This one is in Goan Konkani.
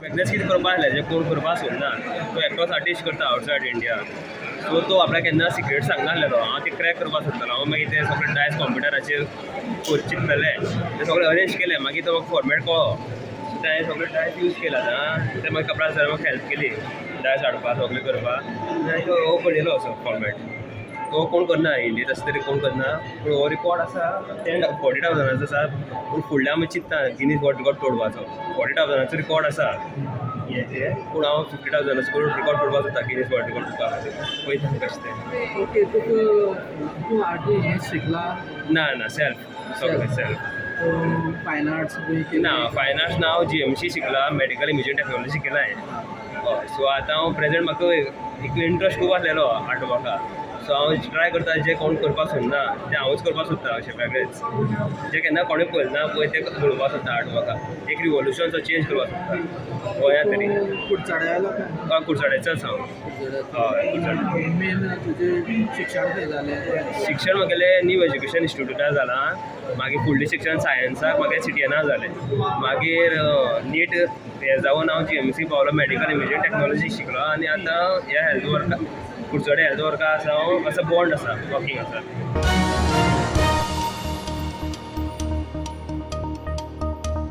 वेगळेंच कितें करपा आसलें जें कोण करपा सोदना. तो एकटोच आर्टिस्ट करता आवटसायड इंडिया. सो तो आपल्याक केन्ना सिक्रेट सांगनासलेलो. हांव तें क्रॅक करपाक सोदतालो. हांव मागीर तें सगळें डायस कॉम्प्युटराचेर चिंतलें, तें सगळें अरेंज केलें. मागीर तो म्हाका फॉर्मेट कळ्ळो. सो तें हांवें सगळें डायस यूज केला. आतां तें मागीर कपडा सर म्हाका हेल्प केली डायस हाडपाक, सगळें करपाक. आनी तो हो पळयलो असो फॉर्मेट. तो कोण करना इंडिया, तशें तरी कोण करना. पूण हो रिकॉर्ड आसा 10, 40 थावजंडाचो आसा. पूण फुडल्या आमी चिंत्ता गिनीज वर्ल्ड रिकॉर्ड तोडपाचो. 40 थावजंडाचो रिकॉर्ड आसा हेजे, पूण हांव 50 थावजंडाचो करून रिकॉर्ड तोडपाक सोदता गिनीज वर्ल्ड रिकॉर्ड बुका खातीर. पळयता कशें तें. ओके, तुका तूं आर्ट हें शिकला? ना ना, सेल्फ, सगळें सेल्फ. फायन आर्ट्स बी? ना, फायन आर्ट्स ना. हांव जीएमसी शिकला, मेडिकल इमेजींग टॅक्नॉलॉजी शिकला हांवें. हय, सो आतां हांव प्रेजेंट म्हाका एक इंट्रस्ट खूब आसलेलो आर्ट वर्का. सो हांव ट्राय करता, जें कोण करपाक सोदना तें हांवूच करपाक सोदता. अशें वेगळेंच जें केन्ना कोणें पळयलें ना पळय, तें घडोवपाक सोदता. आर्ट वर्का एक रिवॉल्युशन सो चेंज करपाक सोदता गोंयांत तरी. कुडचड्या आयलो काय? हय, कुडचड्याचोच हांव. हय, कुडचडे. मेन तुजें शिक्षण खंय जालें? शिक्षण म्हगेलें न्यू एज्युकेशन इन्स्टिट्यूटार जालां. मागीर फुडलें शिक्षण सायन्साक म्हागे सिटीएना जालें. मागीर नीट हें जावन हांव जीएमसी पावलो. मेडिकल इमेजींग टॅक्नॉलॉजी शिकलो आनी आतां ह्या हेल्थ वर्का, कुडचडे हेल्थ वर्का आसा हांव. असो बॉन्ड आसा, वर्कींग आसा.